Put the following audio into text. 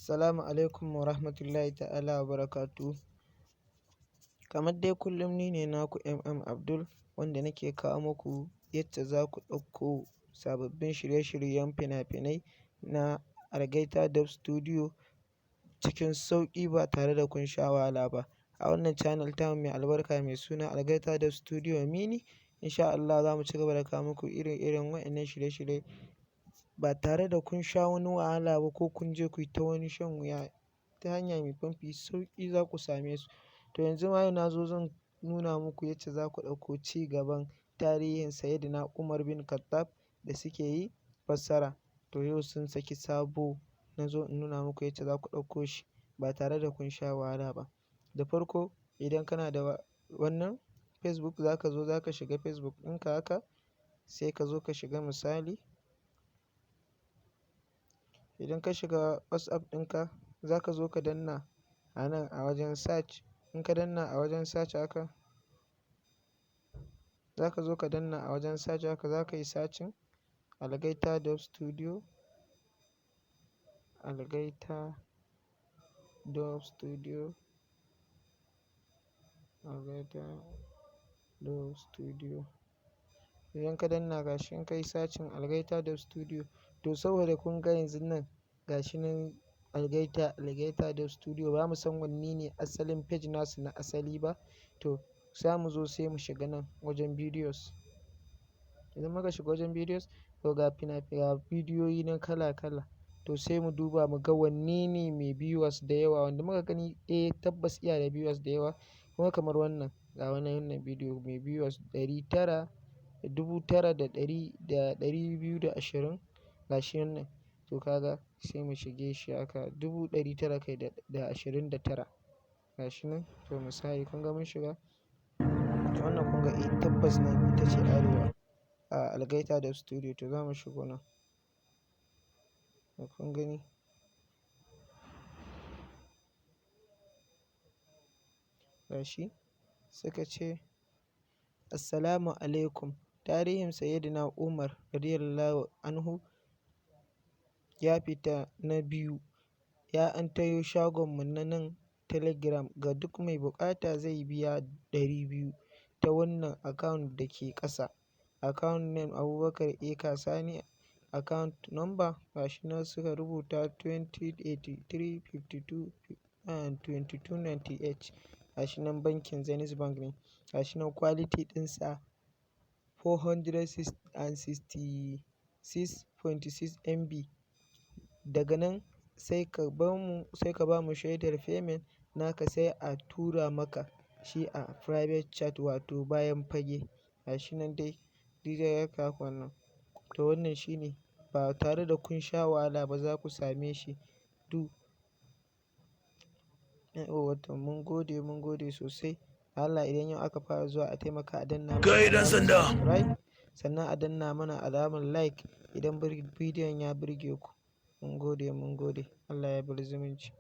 Assalamu alaikum wa rahmatullahi ta'ala wa barakatuhu. Kamar dai kullum, ni ne naku MM Abdul, wanda nake kawo muku yadda za ku ɗauko sababbin shirye-shiryen fina-finai na Algaita Dub Studio cikin sauƙi ba tare da kun sha wahala ba. A wannan channel tamu mai albarka mai suna Algaita Dub Studio Mini, insha Allah za mu ci gaba da kawo muku ire-iren waɗannan shirye-shirye ba tare da kun sha wani wahala ba ko kun je ku yi ta wani shan wuya. Ta hanya mai mafi sauƙi za ku same su. To, yanzu ma yau na zo zan nuna muku yacce za ku ɗauko ci gaban tarihin Sayyidina Umar bin Khattab da suke yi fassara. To, yau sun saki sabo, na zo in nuna muku yacce za ku ɗauko shi ba tare da kun sha wahala ba. Da farko, idan kana da wannan Facebook, za ka zo za ka shiga Facebook ɗinka haka, sai ka zo ka shiga. Misali, idan ka shiga WhatsApp ɗinka, za ka zo ka danna a nan a wajen search. In ka danna a wajen search haka, za ka zo ka danna a wajen search haka, za ka yi searching Algaita Dub Studio, Algaita Dub Studio, Algaita Dub Studio. Idan ka danna, gashi in ka yi searching Algaita Dub Studio, to saboda kun ga yanzu nan gashi nan Algaita Dub Studio, ba mu san wanne ne asalin page nasu na asali ba. To, za mu zo sai mu shiga nan wajen videos. Idan muka shiga wajen videos, to ga fina-finai, ga bidiyoyi nan kala kala. To, sai mu duba mu ga wanne ne mai viewers da yawa, wanda muka gani eh tabbas iya da viewers da yawa. Kuma kamar wannan, ga wannan bidiyo mai viewers 900, 9,220, gashi wannan. To, kaga sai mu shige shi haka, 900,000 kai da 29, gashi nan. To, misali, kun ga mun shiga wannan, kun ga eh tabbas nan ita ce Arewa a Algaita Dub Studio. To, za mu shigo nan. To, kun gani, gashi suka ce, "Assalamu alaikum, tarihin Sayyidina Umar radiyallahu anhu ya fita na biyu, ya an tayo shagonmu na nan Telegram, ga duk mai buƙata zai biya 200 ta wannan account da ke ƙasa. Account name Abubakar Eka Sani, account number," gashi nan suka rubuta, 2083 52 22 98. Gashi nan bankin Zenith Bank ne. Gashi nan quality ɗinsa 466.6 MB. Daga nan sai ka bamu shaidar payment naka, sai a tura maka shi a private chat, wato bayan fage. Gashi nan dai duk dai haka wannan. To, wannan shine, ba tare da kun sha wahala ba za ku same shi duk. Yauwa, to mun gode, mun gode sosai. Allah, idan yau aka fara zuwa, a taimaka a danna mana Kai dan alamar sanda. subscribe, sannan a danna mana alamar like idan bidiyon ya burge ku. Mun gode, mun gode. Allah ya bar zumunci.